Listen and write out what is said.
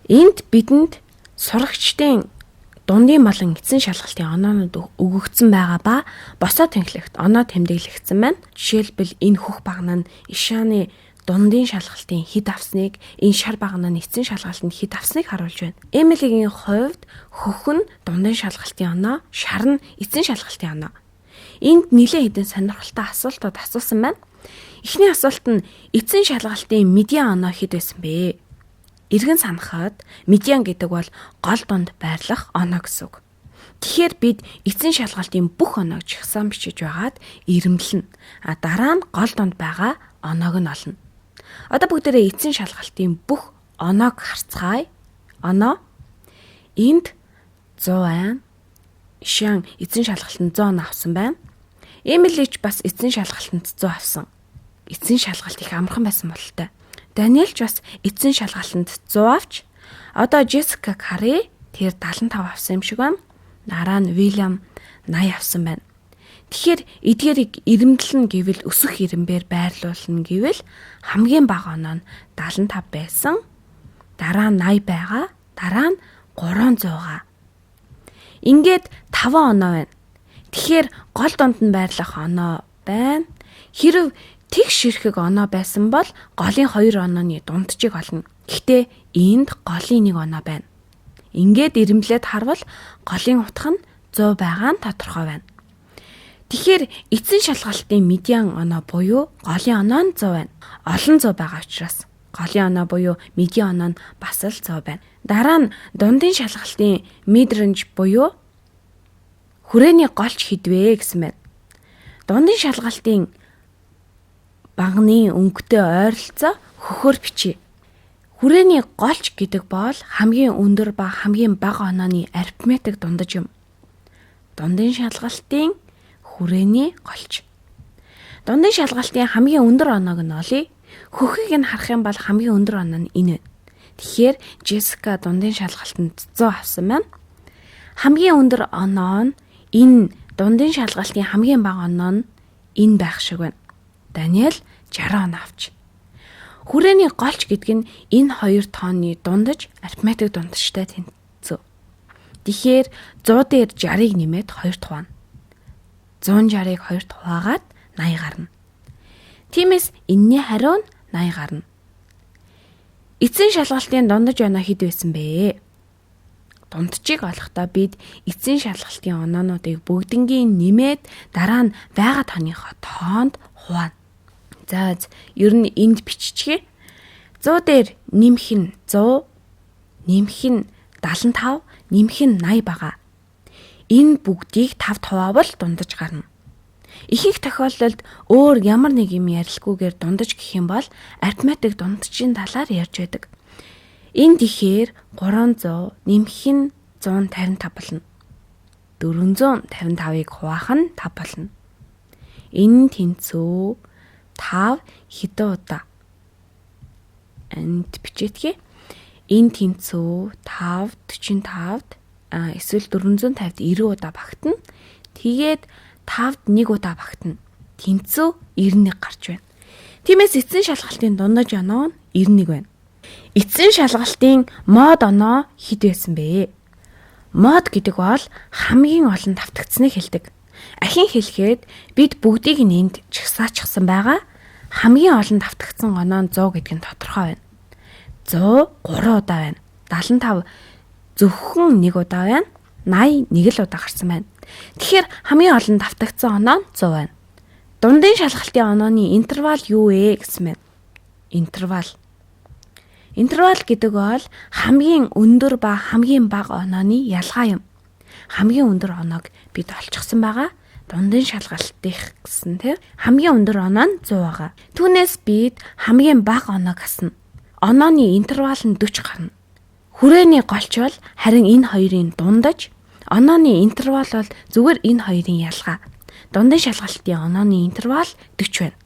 Энд бидэнд сурагчдын дундын болон эцсийн шалгалтын оноонууд өгөгдсөн байгаа ба босоо тэнхлэгт оноо тэмдэглэгдсэн байна. Жишээлбэл, энэ хөх багана нь Ишааны дундын шалгалтын хэд авсныг, энэ шар багана нь эцсийн шалгалтанд хэд авсныг харуулж байна. Эмилигийн хувьд хөх нь дундын шалгалтын оноо, шар нь эцсийн шалгалтын оноо. Энд нэлээд хэдэн сонирхолтой асуултууд асуусан байна. Эхний асуулт нь эцсийн шалгалтын медиан оноо хэд байсан бэ? Эргэн санахад медиан гэдэг бол гол дунд байрлах оноо гэсэн үг. Тэгэхээр бид эцсийн шалгалтын бүх оноог жагсаан бичиж байгаад эрэмблэнэ. А дараа нь гол дунд байгаа оноог нь олно. Одоо бүгдээрээ эцсийн шалгалтын бүх оноог харцгаая. Оноо энд 100 байна. Ишан эцсийн шалгалтанд 100 оноо авсан байна. Эмили ч бас эцсийн шалгалтанд 100 авсан. Эцсийн шалгалт их амархан байсан бололтой. Даниэл ч бас эцсийн шалгалтанд 100 авч, одоо Джессикаг харъя. Тэр 75 авсан юм шиг байна. Дараа нь Уильям 80 авсан байна. Тэгэхээр эдгээрийг эрэмбэлнэ гэвэл, өсөх эрэмбээр байрлуулна гэвэл хамгийн бага оноо нь 75 байсан. Дараа нь 80 байгаа. Дараа нь 300-аа. Ингээд 5 оноо байна. Тэгэхээр гол дунд нь байрлах оноо байна. Хэрв тэгш ширхэг оноо байсан бол голын 2 онооны дунджийг олно. Гэхдээ энд голын 1 оноо байна. Ингээд эрэмблээд харвал голын утга нь 100 байгаа нь тодорхой байна. Тэгэхээр эцсийн шалгалтын медиан оноо буюу голын оноо нь 100 байна. Олон 100 байгаа учраас голын оноо буюу медиан оноо нь бас л 100 байна. Дараа нь дундын шалгалтын mid-range буюу хүрээний голч хэд вэ гэсэн байна. Дундын шалгалтын баганы өнгөтэй ойролцоо хөхөөр бичье. Хүрээний голч гэдэг бол хамгийн өндөр ба хамгийн бага онооны арифметик дундаж юм. Дундын шалгалтын хүрээний голч. Дундын шалгалтын хамгийн өндөр оноог нь олъё. Хөхийг нь харах юм бол хамгийн өндөр оноо нь энэ байна. Тэгэхээр Джессика дундын шалгалтанд 100 авсан байна. Хамгийн өндөр оноо нь энэ, дундын шалгалтын хамгийн бага оноо нь энэ байх шиг байна. Даниэл 60 оноо авч. Хүрээний голч гэдэг нь энэ хоёр тооны дундаж, арифметик дундажтай тэнцүү. Тэгэхээр 100 дээр 60-ыг нэмээд 2 хуваана. 160-ыг 2 хуваагаад 80 гарна. Тиймээс энэний хариу нь 80 гарна. Эцсийн шалгалтын дундаж оноо хэд байсан бэ? Дунджийг олохдоо бид эцсийн шалгалтын оноонуудыг бүгднгийн нэмээд дараа нь байгаа тооныхоо тоонд хуваана. За, ер нь энд биччихье. 100 дээр нэмэх нь 100, нэмэх нь 75, нэмэх нь 80 байгаа. Энэ бүгдийг 5 хуваавал дундаж гарна. Ихэнх тохиолдолд өөр ямар нэг юм ярилгүйгээр дундаж гэх юм бол арифметик дунджийн талаар ярьж байдаг. Энд ихээр 300 нэмэх нь 155 болно. 455-ыг хуваах нь 5 болно. Энэ тэнцүү 5 хэдэн удаа энд бичээдгээ. Энэ тэнцүү 5 45-д эсвэл 450-д 90 удаа багтана. Тэгээд 5-д 1 удаа багтана. Тэнцүү 91 гарч байна. Тиймээс эцсийн шалгалтын дундаж оноо нь 91 байна. Эцсийн шалгалтын мод оноо хэд байсан бэ? Мод гэдэг бол хамгийн олон давтагдсаныг хэлдэг. Ахин хэлэхэд бид бүгдийг нь энд жагсаачихсан байгаа. Хамгийн олон давтагдсан оноо нь 100 гэдэг нь тодорхой байна. 100 3 удаа байна. 75 зөвхөн 1 удаа байна. 80 нэг л удаа гарсан байна. Тэгэхээр хамгийн олон давтагдсан оноо нь 100 байна. Дундын шалгалтын онооны интервал юу вэ гэсэн байна. Интервал. Интервал гэдэг бол хамгийн өндөр ба хамгийн бага онооны ялгаа юм. Хамгийн өндөр оноог бид олчихсон байгаа. Дундын шалгалтынх гэсэн, тийм. Хамгийн өндөр оноо нь 100 байгаа. Түүнээс бид хамгийн бага оноог асна. Онооны интервал нь 40 гарна. Хүрээний голч бол харин энэ хоёрын дундаж, онооны интервал бол зүгээр энэ хоёрын ялгаа. Дундын шалгалтын онооны интервал 40 байна.